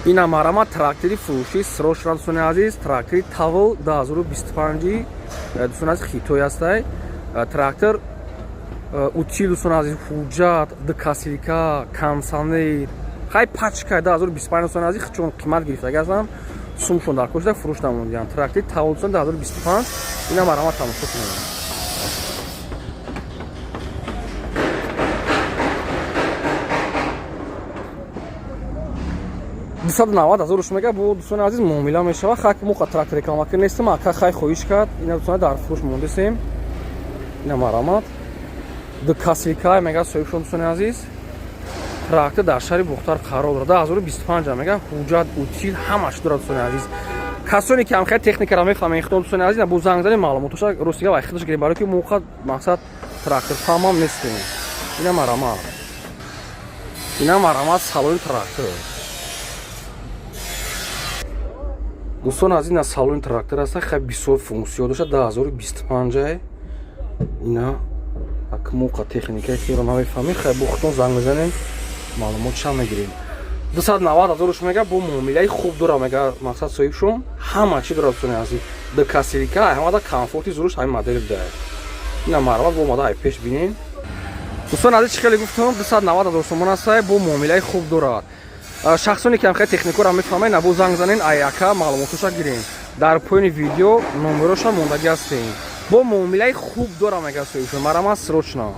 Ина марама, трактори фурӯшӣ срочно, дӯстони азиз. Трактори Тавл 2025, дӯстони азиз, хитой ҳастай. Трактор утил, дӯстони азиз, ҳуҷҷат, дкасилка, кондиционер, хай пачка 2025, дӯстони азиз, чун қимат гирифтага ҳастам, сумшон дар кошта фурӯш намондиям. Трактори Тавл, дӯстон, 2025. Ина марама, тамошо кунед. 290 000 руш мега, бо, дӯстони азиз, муомила мешава. Хак муқа трактор рекламакир нестам, ака хай хоҳиш кард. Ина, дӯстони, дар фурӯш мондесем. Ина марамат, дкасилка мега соҳибшон, дӯстони азиз. Трактор дар шаҳри Бухтар қарор дорад, 2025 мега, ҳуҷҷат, утил, ҳамаш дорад. Дӯстони азиз, касоне ки ҳамхел техникаро мефаҳмем, худо, дӯстони азиз, бо занг занем, маълумотоша ростига вай худаш гирем, барои ки муқа мақсад трактор фаҳмам нестем. Ина марамат, ина марамат, салони трактор. Дӯстон азиз, ина салони трактор аста. Хай, бисёр функсиё дошта, 2025. Ина акмоқа техникаи хело намефаҳмем, хай бо худтон занг мезанем, маълумотша мегирем. 290 000 руш мега, бо муомилаи хуб дора мега, мақсад соҳибшон ҳама чи дора. Дӯстони азиз, дкасилка, ҳамада комфорти зуруш ҳамин модели буда. Ина марҳамат, бо омада ай пеш бинем. Дӯстон азиз, чӣ хеле гуфтам, 290 000 сомон аста, бо муомилаи хуб дорад. Шахсоне ки ҳамхел техникаро мефаҳмед, набо занг занен, аяка маълумотоша гирем. Дар поёни видео номероша мондагӣ ҳастем. Бо муомилаи хуб дора мега соҳибшон. Марҳамат, срочно.